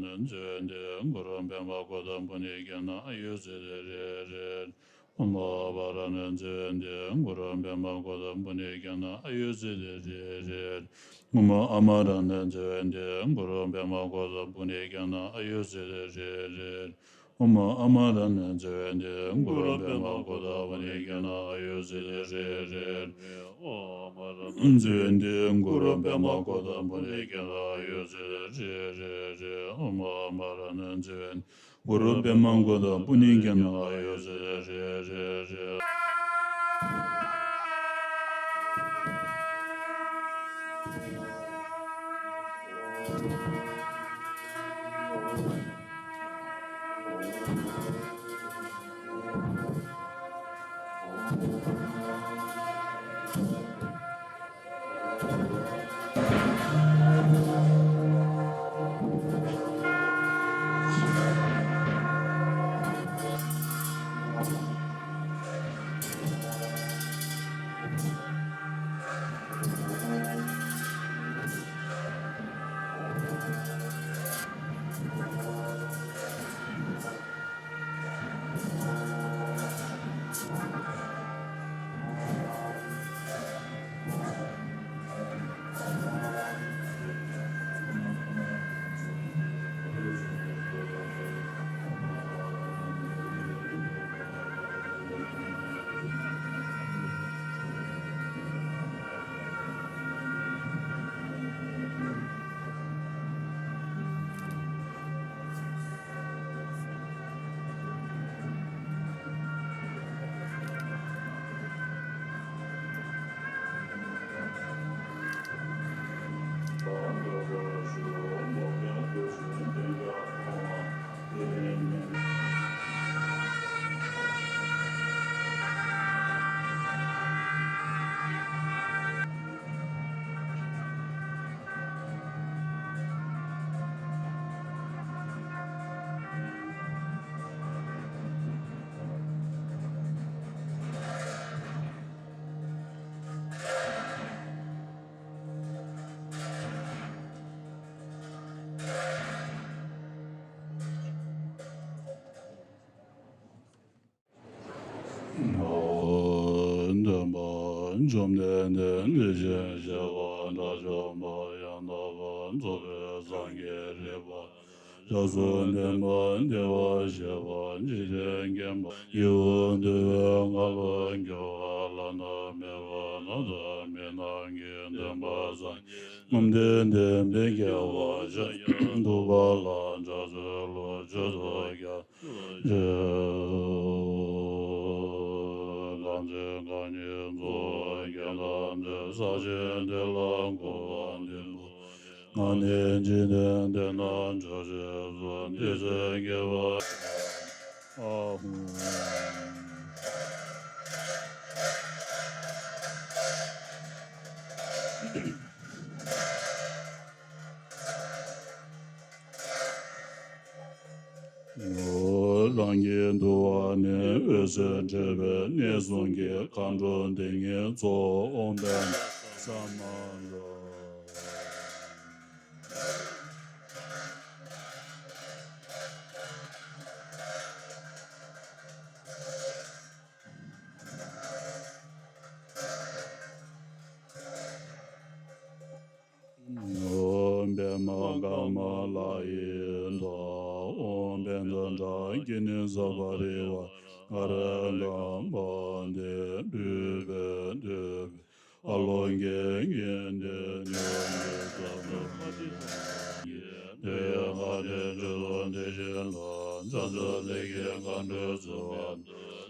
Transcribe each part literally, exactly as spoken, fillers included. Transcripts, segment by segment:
ནི་ཛི་ཝནྟི་གུ་རུ་པདྨ་གོ་ཏམ་པུ་ཎི་ཀ་ན་ཨ་ཡུ་ཙི་ཏི་རེ་རེ། ཨོཾ་ཨ་བ་ར་ཎི་ཛི་ཝནྟི་གུ་རུ་པདྨ་གོ་ཏམ་པུ་ཎི་ཀ་ན་ཨ་ཡུ་ཙི་ཏི་རེ་རེ། ཨོཾ་ཨ་མ་ར་ཎི་ཛི་ཝནྟི་གུ་རུ་པདྨ་གོ་ཏམ་པུ་ཎི་ཀ་ན་ཨ་ཡུ་ཙི་ཏི་རེ་རེ། ཨོཾ་ཨ་མ་ར་ཎི་ཛི་ཝནྟི་གུ་རུ་པདྨ་གོ་ཏམ་པུ་ཎི་ཀ་ན་ཨ་ཡུ་ཙི་ཏི་རེ་རེ། ཨོཾ་ཨ་མ་ར་ཎི་ཛི་ཝནྟི་གུ་རུ་པདྨ་གོ་ཏམ་པུ་ཎི་ཀ་ན་ཨ་ཡུ་ཙི་ཏི་རེ་རེ་རེ། ཨོཾ་ཨ་མ་ར་ཎི་ཛི་ཝནྟི་གུ་རུ་པདྨ་གོ་ཏམ་པུ་ཎི་ཀ་ན་ཨ་ཡུ་ཙི་ཏི་རེ་རེ་རེ། སྟོན་པ་བཅོམ་ལྡན་འདས་དེ་བཞིན་གཤེགས་པ་དགྲ་བཅོམ་པ་ཡང་དག་པར་རྫོགས་པའི་སངས་རྒྱས་རིག་པ་སྐྱབས་སུ་ལྡན་པ་བདེ་བར་གཤེགས་པ་འཇིག་རྟེན་མཁྱེན་པ་ཡིད་འོང་འདུལ་བའི་ངག་ལ་སྐྱོ་བ་བླ་ན་མེད་པ་ནང་དང་མི་རྣམས་ཀྱི་སྟོན་པ་སངས་རྒྱས་བཅོམ་ལྡན་འདས་དཔལ་རྒྱལ་བ་ཕྱག་རྒྱ་ཐུབ་པ་ལ་ཕྱག་འཚལ་ལོ། མཆོད་དོ་རྒྱ་ཆེ། གང་ཕྱིར་གང་ཉིད་འཚོ་བ་སྐྱེ་མཐའ་འདས། ས་གཞི་འདི་ལ་འཁོར་བ་འདི་མོ་ང་ནི་འཇིག་རྟེན་འདི་ན་མཆོག་ཤེས་སོ། འདི་ཕྱིར་སྐྱེ་བ་ཨ་ཧུ། རང་གི་འདུལ་བ་ནི། འོད་ཟེར་འཕྲོས་པའི་གནས་གསུམ་གྱི། མཁའ་འགྲོ་སྡེ་བརྒྱད་ཚོགས། ཨོཾ་པདྨ་ས་མ་ཛ། ཨོཾ་པདྨ་ཀ་མ་ལ་ཡེ་ཐ། ཨོཾ་པཉྩ་ཌྷ་ཀི་ནི་ས་བ་རི་ཝ་ཨ་ར་ཀ་པ་ཏི་བྷྱུ་པ་ཏི་བྷྱུ། ཨ་ལོ་ཀེ་ཀེ་ཏེ་ཉོ་ནི་ས་བ་མ་ཏི་ས་ཡེ་ཏེ་ཡ་ཀ་ཏེ་ཇུ་ལོ་ཏེ་ཤི་ལ་ཛ་ཛ་ལེ་ཀེ་མཁའ་འགྲོ་ཚོགས།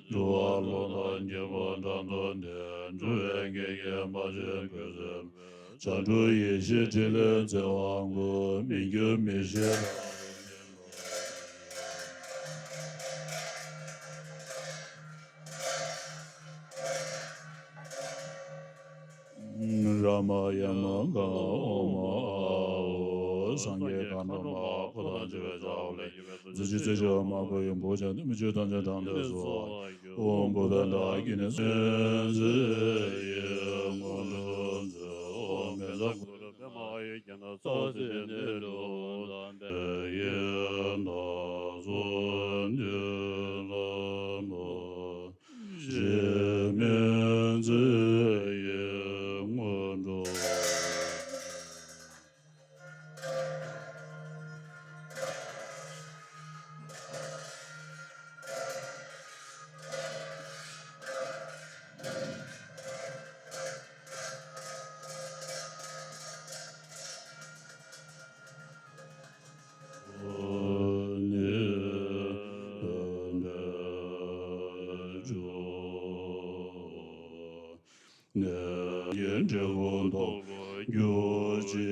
འགྲོ་བ་ཀློང་དང་སྐྱེ་བོ་འགྲན་ཟློག་སྟེ། འགྲོ་བའི་གེགས་ཀྱིས་མ་ཆགས་གོས་ཟེར། བྱང་ཆུབ་ཡེ་ཤེས་ཕྲིན་ལས་བརྩེ་བ་སྐུ། མི་འགྱུར་མི་ཤེས་རཱ་མ་ཡ་མ་ག་ཨོཾ་ཨཱཿཧཱུྃ། སངས་རྒྱས་མཁའ་འགྲོ་མ། འཁོར་དང་བཅས་པའི་བྱ་བ་ལས། རྫས་ཆུ་རྩད་ཆོད་མ་གོས་ཡུམ་བུ་ཆེན་བདུད་མི་ཆོས་ཐམས་ཅད་དང་ལྡན་སོ། ཨོཾ་བུདྡྷ་ཌྷ་ཀི་ནི་སེན་ཛི་ཡེ་མོ་ལུ་ཛི། ཨོཾ་བཛྲ་གུ་རུ་པདྨ་ཨཱ་ཡུ་ཛྙཱ་ན་ས་བ་སེ་ནི་རུ་ཏ། ཡི་དྭགས་སོགས་འདི་ལ་མ་ཞེས་མི་མཛད་ཡི་ངོ་འགྲོ། ནས་ཀྱི་འབྲས་བུ་ཐོབ་པར་འགྱུར་ཅིག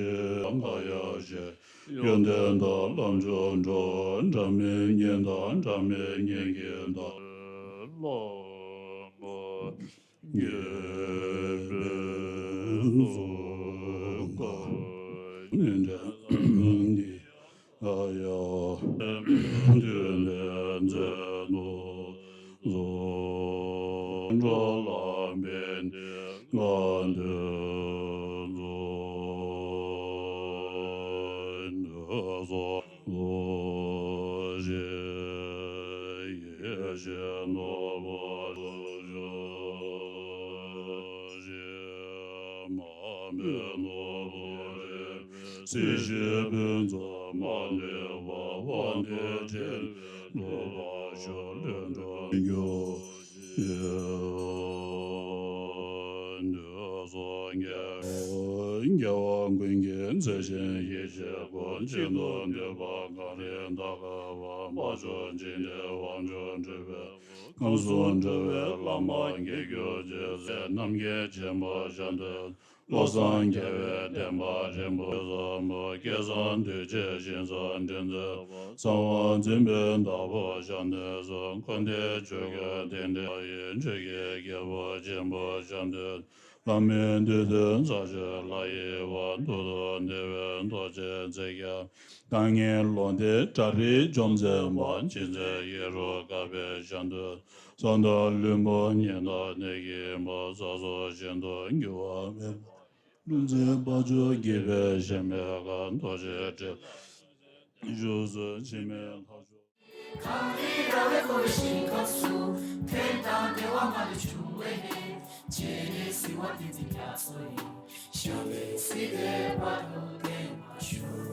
།ཀ་ཡ་ཞེས་ཡོན་ཏན་དང་ལམ་མཆོག་འགྲོ། འདྲ་མིན་གཉིས་དང་འདྲ་མིན་གཉིས་ཀྱི་བདག་སློབ་མ་ངེས་པའི་གཟུགས་ཀ་ནི་འདྲ་ནི། ཨ་ཡ། དུས་ལས་མཛད་དུ་གསོལ། འགྲོ་ལ་ཕན་བདེ་ང་འདོད་གསོལ། ཞེས་ཡེ་ཤེས་ནོར་བུ་ཞུ། ཞེས་མ་སྨད་ནོར་བུ་རེ། སྲིད་ཞིའི་ཕུན་ཚོགས་མ་ལུས་པ། དབང་དུ་བྱས་ནས་འགྲུབ་པར་ཤོག །ལྷུན་གྲུབ་འགྱུར་ཞེས་འདོད་གསོལ། རྒྱལ་བ་ཀུན་གྱི་མཛད་ཆེན་ཡེ་ཤེས་སྐུ། ཇི་ལྟར་འདོད་པ་གང་རིགས་ད་ག་བར། མ་བྱོན་ཅིག་ནས་དབང་ཕྱུག་སྤྲུལ་པའི་སྐུ། ཁམས་གསུམ་འགྲོ་བའི་བླ་མ་མཁྱེན་གྱུར་ཅིག །རྣམ་མཁྱེན་ཆེན་པོ་ཞབས་འདེགས་བློ་བཟང་རྒྱལ་བའི་བསྟན་པ་རིན་པོ་ཆེ། ཟབ་མོ་སྐལ་བཟང་གདུལ་བྱའི་ཞིང་སར་འདྲེན་མཛད་པ། གསང་བ་འཛིན་པའི་བདག་པོ་ཞབས་འདེགས་སོ། འཁོར་འདས་ཆོས་ཀྱི་རྟེན་འབྲེལ་ཡིན། ཆོས་ཀྱི་རྒྱལ་པོ་ཆེན་པོ་ཞབས་འདེགས། ལྷ་མིའི་འདུས་སྡེ་རྩ་ཆེན་ལྷ་ཡི་དབང་། ཐུགས་སུ་བདེ་བའི་རྡོ་རྗེ་འཛིན་བརྒྱ། གཏང་ངན་ལོག་འདྲེན་དགྲ་རིགས་འཇོམས་མཛད་པ། ཇི་མཛད་ཡེ་རུ་ཀ་པའི་ཞབས་འདེགས། གསང་བདག་ལྷུན་པོ་ཉི་ཟླ་གནས་ཀྱི་མ། ས་སོགས་ཞིང་དུ་འགྱུར་བ་མེད་པ། ལྷུང་བཟེད་བ་ཕྱུགས་འགྱེད་པའི་གཞལ་མེད་ཁང་། རྡོ་རྗེ་ཁྲི་བཞུགས་སུ་འཆི་མེད་ལྷ་མཆོག་གངས་རི་ར་བས་བསྐོར་བའི་ཞིང་ཁམས་སུ། ཐོས་དང་བདེ་བ་མ་ལུས་འབྱུང་བའི་གནས། སྤྱན་རས་གཟིགས་དབང་ཏིང་འཛིན་རྒྱ་མཚོ་ཡི། ཞབས་པད་སྲིད་མཐའི་བར་དུ་བརྟན་པར་ཤོག་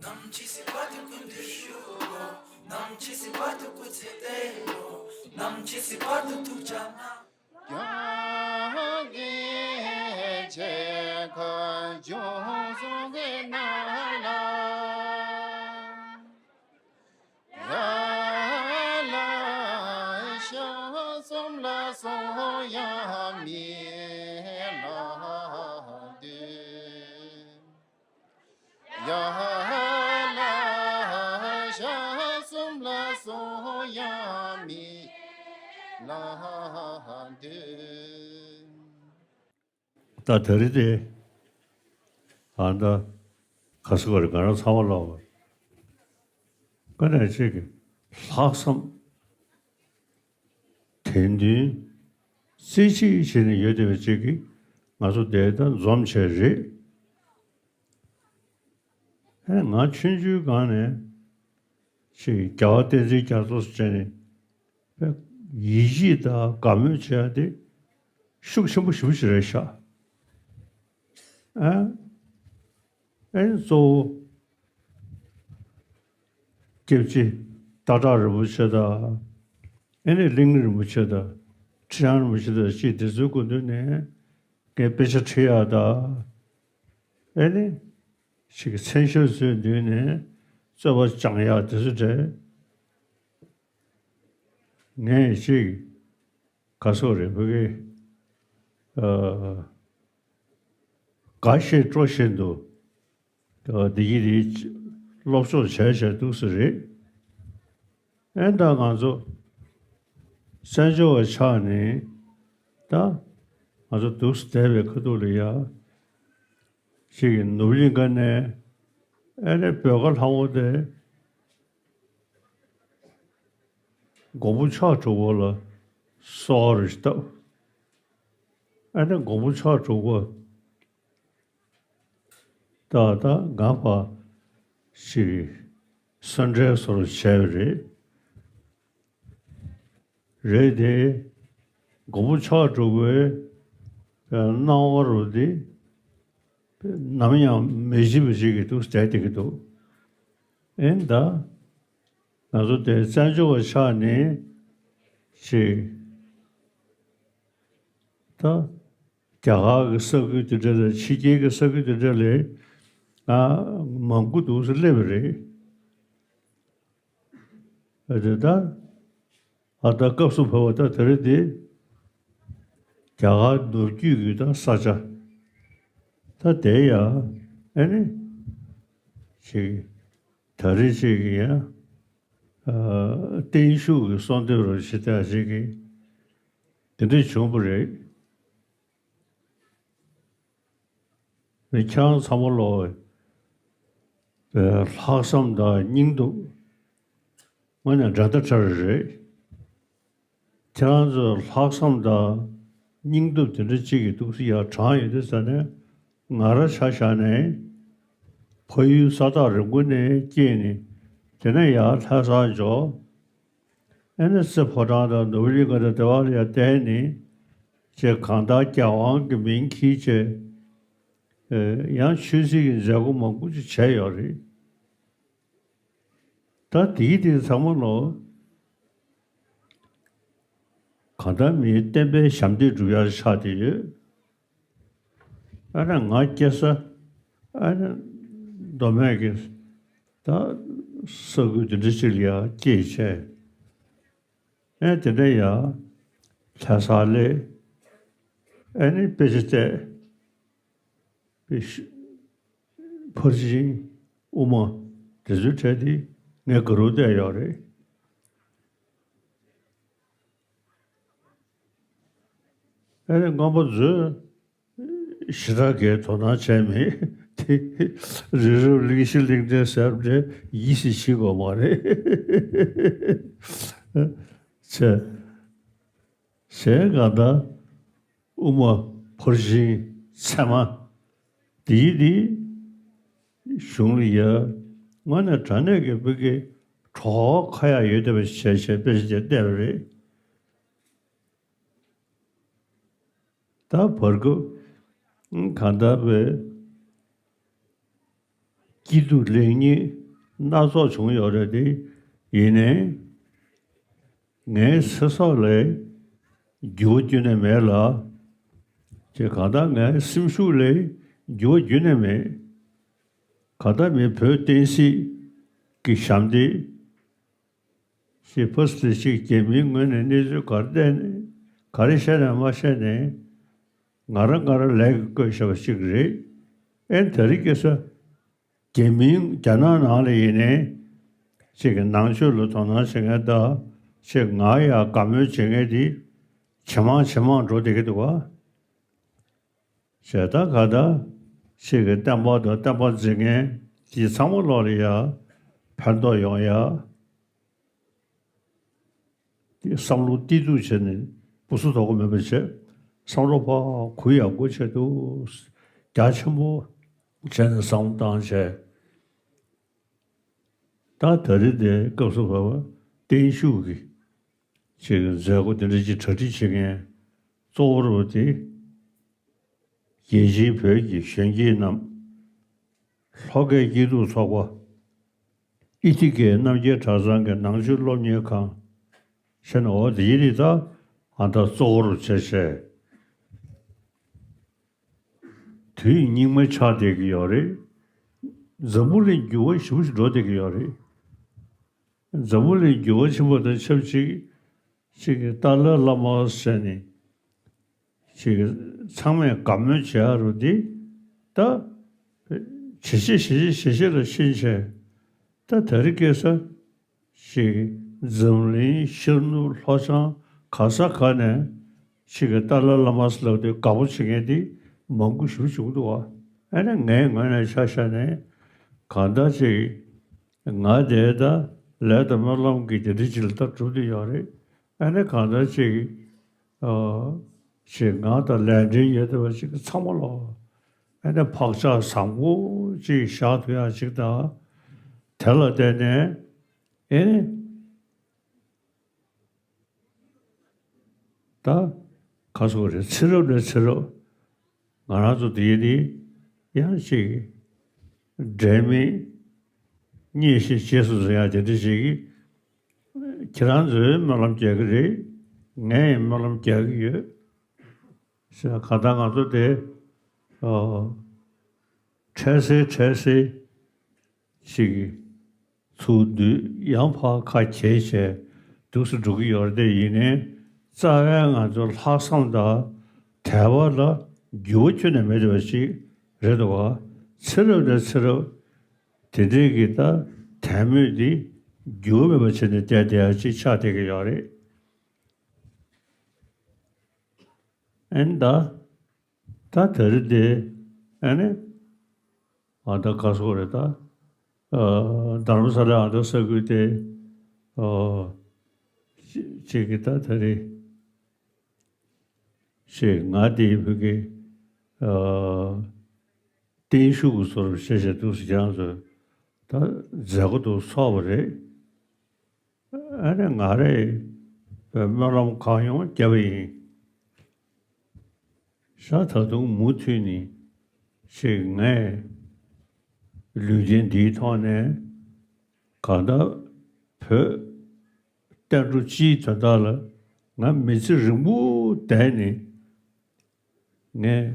ནམ་འཆི་སྲིད་བར་དུ་ཀུན་ཏུ་བཞུགས་ནོ། ནམ་འཆི་སྲིད་བར་དུ་སྐུ་ཚེ་བརྟན་ནོ། ནམ་འཆི་སྲིད་བར་དུ་ཐུགས་ཅག་གནང་། ཀྱང་གི་ཆེ་ཁ་ཅུང་སོང་གི་ན་ལ། ཡ་ལ་ཤ་གསུམ་ལ་སོང་ཡ་མི་ལ་དུ། ཡ་ལ་ཤ་གསུམ་ལ་སོང་ཡ་མི་ལ་དུ། ད་དེ་རིང་དེ་ཨ་ད་ག་ཟེར་བ་རེད། ང་རང་ཚང་མ་ལ་བ་ཀ་ནས་ཅིག་གི་ལྷག་བསམ་དད་འདུན་རྩེ་གཅིག་བྱས་ནས་ཡོད་བསྡད་པ་ཅིག་གིས་ང་ཚོ་དེ་ལྟར་འཛོམས་བྱས་རེད། ཨེ་ང་ཆུང་ཆུང་སྒང་ནས་ཅིག་རྒྱལ་བ་བསྟན་འཛིན་རྒྱ་མཚོ་བྱས་ནས་ཡིད་ཆེས་དང་དགའ་མོས་བྱེད་ཡ་དེ་ཤུགས་ཆེན་པོ་ཞེ་པོ་ཅིག་རེད་ཤག་ཨ་ཨེ་གཙོ་བོ་སྐྱབས་རྗེ་སྟག་བྲག་རིན་པོ་ཆེ་དང་ཨེ་ནི་གླིང་རིན་པོ་ཆེ་དང་ཁྲི་བྱང་རིན་པོ་ཆེ་དང་ཅིག་དེ་ཚོའི་སྐུ་མདུན་ནས་ངས་དཔེ་ཆ་ཁྲིད་ཡ་དང་ཨེ་ནི་ཅིག་གི་མཚན་ཞབས་ཚོའི་མདུན་ནས་རྩོད་པ་སྦྱང་ཡ་དེ་ཚོ་རེད། ངས་ཅིག་ག་སོགས་རེད་བོད་ཀྱི་ཨ་དགའ་བཞིན་སྤྲོ་བཞིན་དུ་ཨ་འདི་གི་རིགས་སློབ་སྦྱོང་བྱས་བྱས་འདུག་སེ་རེད། ཨེ་ད་ང་ཚོ་བཙན་བྱོལ་བ་ཆགས་ནས་ད་ང་ཚོ་འདུག་སེ་བསྡད་པའི་ཁ་ཐུག་ལ་ཡ་ཅིག་གི་ནུབ་གླིང་ཁ་ནས་ཨེ་ནས་བོད་ཁ་ལྷ་མོ་དེ། མགོན་པོ་ཕྱག་དྲུག་པོ་ལ་ གསོལ་བ་རེ་ཞིག་བཏབ། ཨ་ནི་མགོན་པོ་མཆོག་གྲུབ་པ་ད་ད་ང་ཕར་ཞིག་གསོལ་འདྲེན་སོགས་བྱས་པ་རེད། རེད་དེ། མགོན་པོ་མཆོག་གྲུབ་པའི་སྣང་བ་རུ་དེ་ནམ་ཡང་མི་བརྗེད་པ་ཞིག་གི་འདུག་བསྡད་བསྡད་ཀྱི་འདུག་ཨེ་ད། ང་ཚོ་དེ་བཙན་བྱོལ་བ་ཆགས་ནས་ཅིག་ད་རྒྱ་གར་གྱི་ས་ཁུལ་དེ་འདྲ་ལ་ཕྱི་རྒྱལ་གྱི་ས་ཁུལ་དེ་འདྲ་ལ་ང་མང་པོ་འདུག་སེ་སླེབས་པ་རེད། དེ་ལྟར་ཨ་ད་སྐབས་སུ་བབས་པ་ད་དེ་རེད་དེ། རྒྱ་གར་ནུབ་རྒྱུད་ཀྱི་ད་ས་ཆ་ད་དེ་ཡ་ཨ་ནི་ཞིག་ད་རེས་ཅིག་ཡ་བརྟན་བཞུགས་ཀྱི་གསོལ་འདེབས་རོགས་ཞེས་བྱ་ཞིག་གིས་དེ་འདྲ་བྱུང་བ་རེད། ཁྱེད་རང་ཚང་མ་ལོ། ལྷག་བསམ་དང་སྙིང་སྟོབས་དངོས་གནས་འགྲན་ཟླ་བྲལ་རེད། ཁྱེད་རང་ཚོས་ལྷག་བསམ་དང་སྙིང་སྟོབས་དེ་འདྲ་གཅིག་གིས་འདུག་སེ་ཡར་དྲངས་ཡོད་དུས་ཙ་ནས་ང་རང་ཆ་བཞག་ནས་ཕ་ཡུལ་ས་ཐག་རིང་པོ་ནས་སྐྱེས་ནས་དེ་ནས་ཡར་ལྷ་སར་འབྱོར། ཨེ་ནས་རྩེ་ཕོ་བྲང་དང་ནོར་བུ་གླིང་ག་དང་དེ་བ་ལ་ཡང་བསྡད་ནས་ཅེས་གང་ལྟར་རྒྱལ་དབང་གི་མིང་འཁྱེར་བྱས། ཡང་ཆོས་སྲིད་ཀྱི་མཛད་སྒོ་མང་པོ་ཅིག་བྱས་ཡོད་རེད། ད་དེའི་དེ་ཚང་མ་ལོ། གང་ལྟར་མིའི་བསྟན་པའི་ཞབས་འདེགས་སྒྲུབ་ཡག་ཆགས་བསྡད་ཡོད། ཨ་ནི་ང་སྐྱེ་ས་ཨ་ནི་མདོ་སྨད་ཀྱི་ད་ས་ཁུལ་དེ་འདྲ་ཅིག་ལ་ཡ་སྐྱེས་བྱས། ཨ་དེ་འདྲ་ཡ་ལྷ་སར་སླེབས། ཨ་ནི་དཔེ་ཆ་བལྟས། པའི་ཕར་ཕྱིན་དབུ་མ་དེ་ཚོའི་གྲས་དེ་ངས་དགའ་རབ་བལྟས་ཡོད་རེད། ཨ་ནི་རྔོན་པ་ཚོས་ཞེ་དྲག་གིས་དོ་སྣང་བྱས་མེད་དེ། རི་རབ་གླིང་བཞི་གླིང་ཕྲན་ཟེར་བ་འདྲ་ཡིད་སེ་བྱེད་དགོས་མ་རེད། བྱས། གཞན་གང་ལྟར་དབུ་མ་ཕར་ཕྱིན་ཚད་མ་འདིའི་འདི་གཞུང་ལ་ཡ་དངོས་གནས་དྲང་གནས་ཀྱི་བོད་ཀྱི་གྲོགས་ཁ་ཡག་ཡོད་བསྡད་པ་ཞིག་བྱས་བྱས་དཔེ་ཆ་དེ་བལྟས་པ་རེད། ད་བར་སྐབས་གང་ལྟར་བའི་སྐྱིད་སྡུག་ལེགས་ཉེས་སྣ་ཚོགས་བྱུང་ཡོད་རེད་དེ། ཡིན་ནའི་ངའི་ཚེ་སྲོག་ལ་འགྱུར་བ་ཁྱོན་ནས་མེད་ལ། ཅེས་གང་ལྟར་ངའི་སེམས་ཤུགས་ལ་འགྱུར་བ་ཁྱོན་ནས་མེད། གང་ལྟར་མི་བོད་བསྟན་སྲིད་ཀྱི་ཞབས་འདེགས་ཞེས་ཕ་སི་ལི་ཞིག་རྒྱ་མིའི་ངོས་ནས་གནས་ཚུལ་ག་རེ་བལྟས་ནས་ག་རེ་བཤད་ནས་མ་བཤད་ནས་ང་རང་ང་རང་ལས་ཀྱི་བཀོད་བཞག་པ་ཞིག་རེད། ཨེ་ད་རེས་ཁ་སང་རྒྱ་མིའི་རྒྱ་ནག་ནང་ལ་ཡིན་ནའི་ཅིག་གི་ནང་ཆོས་ལ་དོ་སྣང་བྱེད་མཁན་དང་ཅིག་ང་ཡང་དགའ་མོས་བྱེད་མཁན་དེ་ཇེ་མང་ཇེ་མང་འགྲོ་བསྡད་ཀྱི་འདུག་ག། བྱས་ད་ག་ད་ཅིག་གི་བསྟན་པ་དང་བསྟན་པ་འཛིན་མཁན་དེ་ཚང་མ་ལོག་ལ་ཡ་ཕན་ཐོགས་ཡོང་ཡ། དེ་བསམ་བློ་གཏིང་ཟབ་བྱས་ནས་སྤུ་སུ་དོག་གོ་མེད་པ་བྱས། བསམ་བློ་ཕར་གུ་ཡངས་པོ་བྱས་འདུག་རྒྱ་ཆེན་པོ་བྱས་ནས་བསམ་བློ་བཏང་བྱས། ད་ད་རེས་དེ་སྐབས་སུ་བབས་པ་བརྟན་བཞུགས་ཀྱི་ཅིག་མཛད་སྒོ་དེ་འདྲ་ཅིག་གྲ་སྒྲིག་བྱེད་མཁན་གཙོ་བོ་རུ་དེ། རྒྱལ་སྤྱིའི་བོད་ཀྱི་གཞོན་སྐྱེས་རྣམས་ལྷོ་ཁའི་སྐྱིད་སྡུག་ཚོགས་པ་ཨི་ཐི་ཀའི་རྣམ་རྒྱལ་གྲྭ་ཚང་གི་ནང་ཆོས་སློབ་གཉེར་ཁང་ཞེས་ནས། འོ་དེ་ཡི་རིགས་ད་ཨ་ད་གཙོ་བོར་བྱས་བྱས། དུས་སྙིགས་མ་ཆགས་བསྡད་ཀྱི་ཡོད་རེད། འཛམ་བུ་གླིང་འགྱུར་བ་ཞེ་པོ་ཞིག་འགྲོ་བསྡད་ཀྱི་ཡོད་རེད། འཛམ་བུ་གླིང་འགྱུར་བ་ཕྱིན་པ་དང་ཆབས་ཅིག་ཅིག་གི་ཏཱ་ལའི་བླ་མ་ཟེར་ནས་ཅིག་གི་ཚང་མས་དགའ་མོས་བྱེད་ཡ་རུ་འདི་ད་ཇེ་ཆེ་ཇེ་ཆེ་ཇེ་ཆེ་ལ་ཕྱིན་བྱས། ད་དེ་རིང་ཁ་སང་ཅིག་འཛམ་གླིང་ཤར་ནུབ་ལྷོ་བྱང་ག་ས་ག་ནས་ཅིག་གི་ཏཱ་ལའི་བླ་མ་ཟེར་ལབ་དུས་དགའ་པོ་བྱེད་མཁན་འདི་མང་པོ་ཞེ་པོ་བྱུང་འདུག་བ། ཨ་ནི་ངའི་ངོས་ནས་ཆ་བཞག་ནས་གང་ལྟར་ཅིག་ང་དེ་ད་ལས་དང་སྨོན་ལམ་གྱི་དེ་འདྲ་ཅིག་ལ་ད་གྲུབ་བསྡད་ཡོད་རེད། ཨ་ནི་གང་ལྟར་ཅིག་ ཨ་ཅིག་ང་དང་ལས་འབྲེལ་ཡོད་བསྡད་པ་ཅིག་ཚང་མ་ལོག་ཨེ་ནས་བག་ཆགས་བཟང་པོ་ཅིག་བཞག་ཐུབ་ཡག་ཅིག་དང་། དེ་ལ་བརྟེན་ནས་ཨེ་ནས་ད་ག་སོགས་རེད། ཚེ་རབས་ནས་ཚེ་རབས་ང་རང་ཚོ་འདི་ནི་ཡང་ཅིག་འབྲལ་མེད་མཉེས་གཤིན་རྗེས་སུ་འཛིན་ཡག་དེ་འདྲ་ཞིག་གིས་ཁྱེད་རང་ཚོས་སྨོན་ལམ་རྒྱག་གི་རེད། ངས་ཡང་སྨོན་ལམ་རྒྱག་གི་ཡོད། ཟེར་གང་ལྟར་ང་ཚོ་དེ་ཨ་འཕྲལ་སེལ་འཕྲལ་སེལ་ཞིག་ཚུར་འདུས་ཡང་ཕར་ཁ་གྱེས་བྱས་འདུག་སེ་འགྲོ་གི་ཡོད་རེད། དེ་ཡིན་ནའི་རྩ་བའི་ང་ཚོ་ལྷག་བསམ་དང་དད་པ་ལ་འགྱུར་བ་ཁྱོན་ནས་མེད་པ་ཞིག་རེད་འདུག་ག། ཚེ་རབས་ནས་ཚེ་རབས་དེ་འདྲའི་གི་ད་དད་མོས་འདི་འགྱུར་བ་མེད་པ་བྱས་ནས་བསྡད་བསྡད་ཡག་ཅིག་ཆགས་བསྡད་ཀྱི་ཡོད་རེད། ཨེ་ནི་ད་ད་དེ་རིང་དེ་ཨེ་ནི་ཨ་ད་ག་སོགས་རེད། ད་ཨ་དྷ་རམ་ས་ལའི་ཨ་ད་ས་ཁུལ་དེ་ཨ་ཅིག་གི་ད་དེ་རིང་ཅིག་ང་དེའི་བུ་གི་ཨ་བརྟན་བཞུགས་ཀྱི་བཟོ་འདྲ་བྱས་བྱས་འདུག་སེ་ཁྱེད་རང་ཚོས་ད་མཛད་སྒོ་འདུག་ཚོགས་པ་རེད། ཨ་ནི་ང་རས་སྨོན་ལམ་གང་ཡོང་བརྒྱབ་པ་ཡིན། ཤ་ད་དུང་མུ་མཐུད་ནས་ཅིག་ངས་ལུས་རྟེན་འདིའི་ཐོག་ནས་གང་ལྟར་བོད་བསྟན་འགྲོ་སྤྱིའི་དོན་དག་ལ་ང་མི་ཚེ་རིང་པོ་བསྡད་ནས། ངས་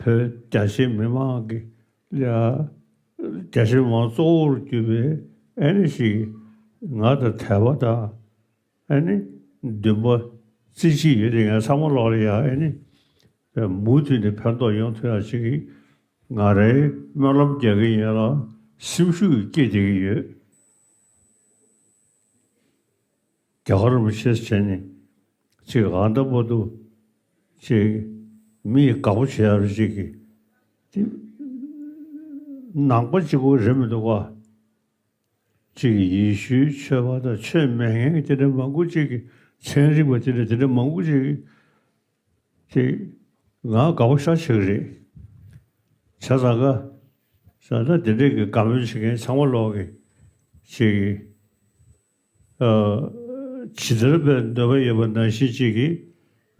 བོད་རྒྱ་ཆེ་མི་མང་གི་ལ་རྒྱ་ཆེ་མི་མང་གཙོ་བོར་གྱུར་པའི་ཨེ་ནི་ཞིག་ང་དང་དད་པ་དང་ཨེ་ནི་འདུན་པ་རྩེ་གཅིག་ཡོད་དེ་ངས་ཚང་མ་ལོག་ལ་ཡ་ཨེ་ནི་མུ་མཐུད་ནས་ཕན་ཐོགས་ཡོང་ཐུབ་ཡག་ཅིག་གི་ང་རའི་སྨོན་ལམ་རྒྱག་གི་ཡིན་ལ་སེམས་ཤུགས་སྐྱེད་བསྡད་ཀྱི་ཡོད། རྒྱ་གར་རིན་པོ་ཆེ་བྱས་ནས་ཅིག་ཨ་ད་བར་དུ་ཅིག་མི་དགའ་པོ་བྱེད་ཡག་རེ་ཅིག་གི་དེ་ནང་པ་གཅིག་པོ་རེད་མི་འདུག་ག། ཅིག་ཡེ་ཤུའི་ཆོས་པ་དང་ཆོས་མེད་མཁན་གྱི་དེ་འདྲ་མང་པོ་ཅིག་གི་ཚན་རིག་པ་དེ་འདྲ་དེ་འདྲ་མང་པོ་ཅིག་གི་ཅིག་ང་དགའ་པོ་ཤ་ཆེ་གི་རེད། བྱས་ཙང་ག་ས་ད་དེ་འདྲས་ཀྱི་དགའ་མོས་བྱེད་མཁན་ཚང་མ་ལོག་གི་ཅིག་གི་ཨ་ཇི་ལྟར་བའི་འདོད་པ་ཡོད་པ་ནང་བཞིན་ཅིག་གི་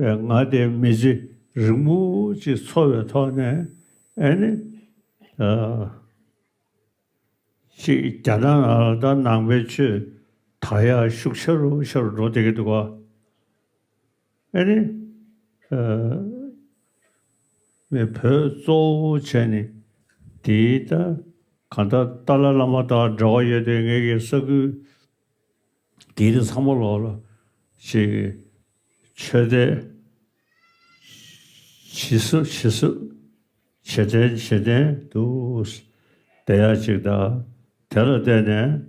ང་དེ་མི་ཚེ་རིང་མོ་ཅིག་འཚོ་བའི་ཐོག་ནས་ཨེ་ནི་ཨ་ཅིག་རྒྱ་ནག་ནང་ལ་ད་ནང་པའི་ཆོས་དར་ཡག་ཤུགས་ཆེ་རུ་ཆེ་རུ་འགྲོ་བསྡད་ཀྱི་འདུག་ག། ཨེ་ནི་ཨ་མི་བོད་གཙོ་བོ་བྱས་ནས་དེའི་ད་གང་ལྟར་ཏཱ་ལའི་བླ་མ་དང་འབྲེལ་བ་ཡོད་དེ་ངེད་ཀྱི་ས་ཁུལ་དེའི་ཚང་མ་ལོག་ལ་ཅིག་ཆོས་དད་ཇི་སྲིད་ཇི་སྲིད་ཇེ་བརྟན་ཇེ་བརྟན་དུ་བསྡད་ཡག་ཅིག་དང་། དེ་ལ་བརྟེན་ནས་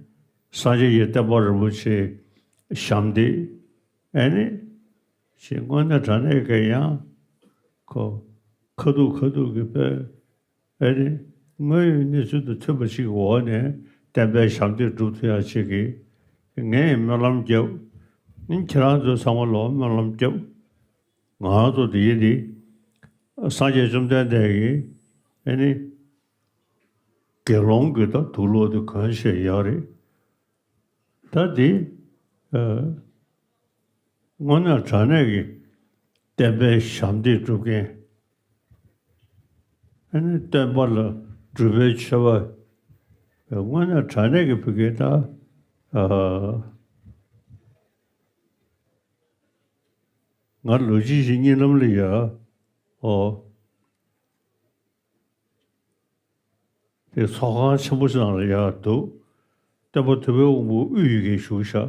སངས་རྒྱས་ཀྱི་བསྟན་པ་རིན་པོ་ཆེ་ཞབས་འདེགས་ཨེ་ནི་ཅིག་དངོས་གནས་དྲང་གནས་ཀྱི་ཡང་ཁོ་ཁ་ཐུག་ཁ་ཐུག་གི་དཔེ་ཨེ་ནི་དངོས་ཡོད་གནས་ཚུལ་དང་མཐུན་པ་ཞིག་གི་འོག་ནས་བསྟན་པའི་ཞབས་འདེགས་སྒྲུབ་ཐུབ་ཡག་ཅིག་གི་ངས་སྨོན་ལམ་བརྒྱབ། ཨེ་ནི་ཁྱེད་རང་ཚོ་ཚང་མ་ལོག་སྨོན་ལམ་བརྒྱབ། ང་རང་ཚོ་འདི་ཡིན་འདི། སངས་རྒྱས་བཅོམ་ལྡན་འདས་ཀྱིས་ཨེ་ནི་དགེ་སློང་གི་ད་དུག་ལོག་དེ་གོན་བཞག་ཡོད་རེད། ད་འདི་ཨ་དངོས་གནས་དྲང་གནས་ཀྱི་བསྟན་པའི་ཞབས་འདེགས་སྒྲུབ་མཁན། ཨ་ནི་སྟོན་པ་ལ་སྒྲུབ་པའི་མཆོད་པ། དངོས་གནས་དྲང་གནས་ཀྱི་བུ་གའི་ད་ཨ་ང་ལོ་གཅིག་ཞིག་གཉིད་ལམ་ལ་ཡ་ཨོ། དེ་ཚོགས་ཁང་ཆེན་པོ་ཞིག་ནང་ལ་ཡར་འདུག་སྟོན་པ་དུས་འཁོར་དབང་པོ་དབུས་ཡི་གེ་བཞུགས་ཤག་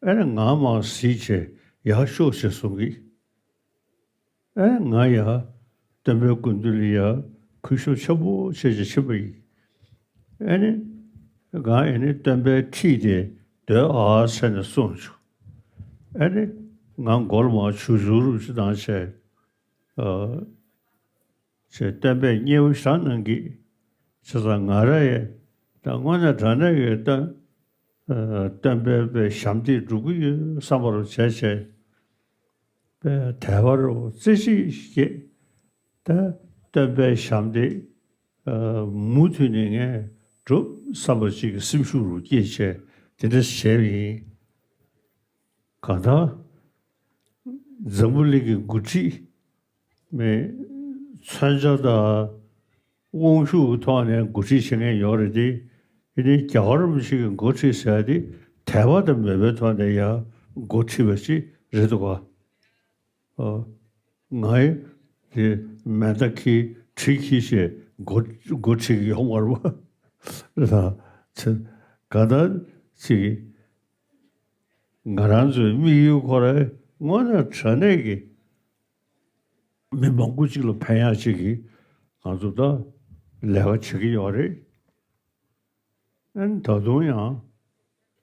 ཨེ་ནི་ང་མར་གཟིགས་བྱས་ཡར་ཤོག་ཅེས་གསུང་གི། ཨེ་ནི་ང་ཡར་སྟོན་པའི་སྐུ་མདུན་ལ་ཡར་གུས་ཞབས་ཆེན་པོ་བྱས་བྱས་ཕྱིན་པ་ཡིན། ཨེ་ནི་ང་ཨེ་ནི་སྟོན་པའི་ཁྲིད་དེ་རྡོའི་ཨ་ཟེར་ནས་གསུངས་བྱུང་། ཨེ་ནི་ང་མགོ་ལ་མར་བྱུག་བྱུག་རུ་ཅིག་བཏང་བྱས། ཨ། ཅེས་སྟོན་པས་མཉེས་པོ་བཞག་གནང་གི། བྱས་ཙང་ང་རང་ཡང་ད་དངོས་གནས་དྲང་གནས་ཀྱི་སྟོན་ཨ་སྟོན་པའི་པའི་ཞབས་འདེགས་སྒྲུབ་ཀྱི་ཡོད་བསམ་པ་རུ་བྱས་བྱས། དད་པ་རུ་རྩེ་གཅིག་སྐྱེས། ད་སྟོན་པའི་ཞབས་འདེགས་མུ་མཐུད་ནས་ངས་སྒྲུབ་བསམ་པ་ཅིག་གི་སེམས་ཤུགས་རུ་སྐྱེས་བྱས་དེ་འདྲ་བྱས་པ་ཡིན། གང་ལྟར་འཛམ་བུ་གླིང་གི་འགོ་ཁྲིད་མི་མཚོན་ཆ་དང་དབང་ཤུགས་ཀྱི་ཐོག་ནས་འགོ་ཁྲིད་བྱེད་མཁན་ཡོད་རེད་དེ། ཡིན་ནའི་རྒྱལ་བ་རིན་པོ་ཆེ་གི་འགོ་ཁྲིད་ཟེར་ཡ་དེ་དད་པ་དང་མོས་པའི་ཐོག་ནས་ཡང་འགོ་ཁྲིད་པ་ཅིག་རེད་འདུག་ག་ཨོ། ང་ཡི་དེ་མེ་མདའ་འཁྱེར་གྲི་འཁྱེར་བྱས་འགོ་འགོ་ཁྲིད་ཀྱི་ཡོད་མ་རེད་པ། ལ་ཚེ་ག་ད་ཅིག་ང་རང་ཚོའི་དམིགས་ཡུལ་ཁོ་རང་དངོས་གནས་དྲང་གནས་ཀྱི་མི་མང་པོ་ཅིག་ལ་ཕན་ཡག་ཅིག་གི་ང་ཚོ་ད་ལས་ཀ་བྱེད་ཀྱི་ཡོད་རེད། ཨན་ད་དུང་ཡང་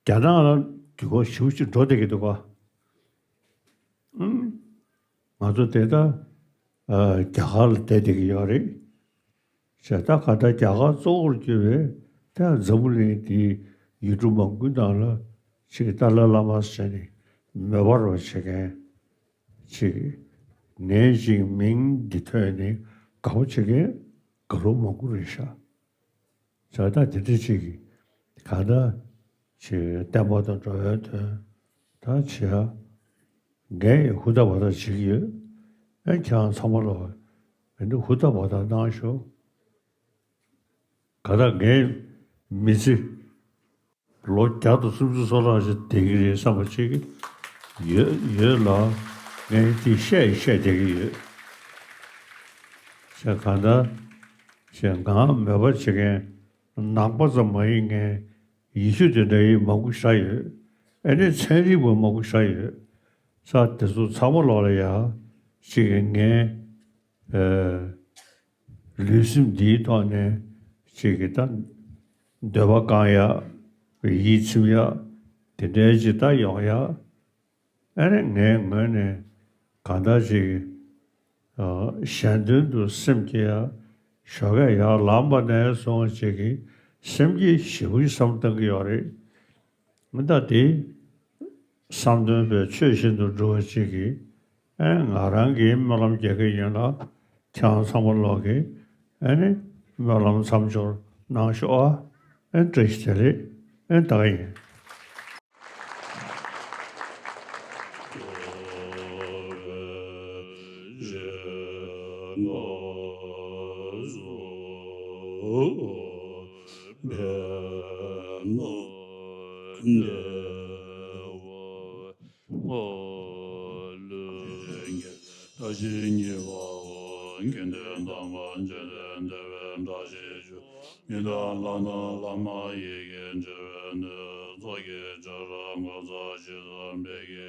རྒྱ་ནག་ལ་འགྱུར་བ་ཞེ་པོ་ཅིག་འགྲོ་བསྡད་ཀྱི་འདུག་ག་ཨང་། ང་ཚོ་དེ་ད་ཨ་རྒྱ་གར་ལ་བསྡད་བསྡད་ཀྱི་ཡོད་རེད། བྱས་ད་ག་ད་རྒྱ་གར་གཙོ་བོར་གྱུར་པའི་ད་འཛམ་བུ་གླིང་འདིའི་ཡུལ་གྲུ་མང་པོའི་ནང་ལ་ཅིག་ཏཱ་ལའི་བླ་མ་ཟེར་ནས་མོས་པ་རུ་བྱེད་མཁན་ཅིག་ངས་ཅིག་མིང་འདི་ཐོས་ནས་དགའ་པོ་བྱེད་མཁན་དགའ་ལོ་མང་པོ་རེད་ཤག་བྱས་ད་དེ་འདྲ་ཅིག་གིས་གང་ལྟར་ཅིག་བསྟན་པ་དང་འགྲོ་བའི་དོན་དག་བྱེད་ཡ། ངས་ཧུར་ཐག་འབད་ཐག་བྱེད་ཀྱི་ཡོད། ཨེ་ཁྱེད་རང་ཚང་མ་ལ་ཨེ་འདི་ཧུར་ཐག་འབད་ཐག་གནང་ཤོག་གང་ལྟར་ངའི་མི་ཚེ་ལོ་བརྒྱ་དང་སུམ་ཅུ་སོ་ལྔ་ཞིག་བསྡད་ཀྱི་རེད་བསམ་པ་ཅིག་ཡོད་ཡོད་ལ། ངས་དེ་བཤད་བཤད་བསྡད་ཀྱི་ཡོད། བྱས་གང་ལྟར་བྱས་ང་མོས་པ་བྱེད་མཁན་ནང་པ་ཙམ་མ་ཡིན་མཁན་ཡེ་ཤུ་དེ་འདྲ་ཡི་མང་པོ་ཤར་ཡོད། ཨ་ནི་ཚན་རིག་པ་མང་པོ་ཤར་ཡོད། ས་དེ་ཚོ་ཚང་མ་ལོག་ལ་ཡ་ཅིག་ངའི་ཨ་ལུས་སེམས་འདིའི་ཐོག་ནས་ཅིག་གི་ད་འདོད་པ་བསྐང་ཡ། ཡིད་ཚིམ་ཡ། དེ་འདྲའི་ཅིག་ད་ཡོང་ཡ། ཨ་ནི་ངའི་ངོས་ནས་གང་ལྟར་ཅིག་ཨ་གཞན་དོན་དུ་སེམས་བསྐྱེད་ཡ་ཞོགས་ཀས་ཡར་ལངས་པ་ནས་བཟུང་ཅིག་གི་སེམས་བསྐྱེད་ཞེ་པོ་ཅིག་བསམ་བཏང་གི་ཡོད་རེད། མི་ད་དེ་བསམ་དོན་པའི་ཆོས་བཞིན་དུ་འགྲུབ་པ་ཅིག་གིས་ཨེ་ང་རང་གིས་སྨོན་ལམ་རྒྱག་གི་ཡིན་ལ། ཁྱེད་རང་ཚང་མ་ལོག་གིས་ཨེ་ནི་སྨོན་ལམ་མཚམས་སྦྱོར་གནང་ཤོག་ཨ། ཨེ་བཀྲ་ཤིས་བདེ་ལེགས། ཨེ་ད་ག་ཡིན། བཀྲ་ཤིས་གཉིས་པའོ། དགེ་འདུན་དམ་པ་རྗེ་བཙུན་བདེ་བའི་བཀྲ་ཤིས་ཤོག་ཉི་ཟླ་ལྷ་ན་བླ་མ་ཡི་གེ་འབྲི་བའི་སྣོད། ཚོགས་ཀྱི་བྱ་ར་གོ་ས་ཞི་ས་འབད་ཀྱི་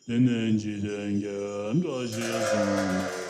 ཞིང་། དེ་ནི་འཇིག་རྟེན་གྱི་བཀྲ་ཤིས་སམ་མེ།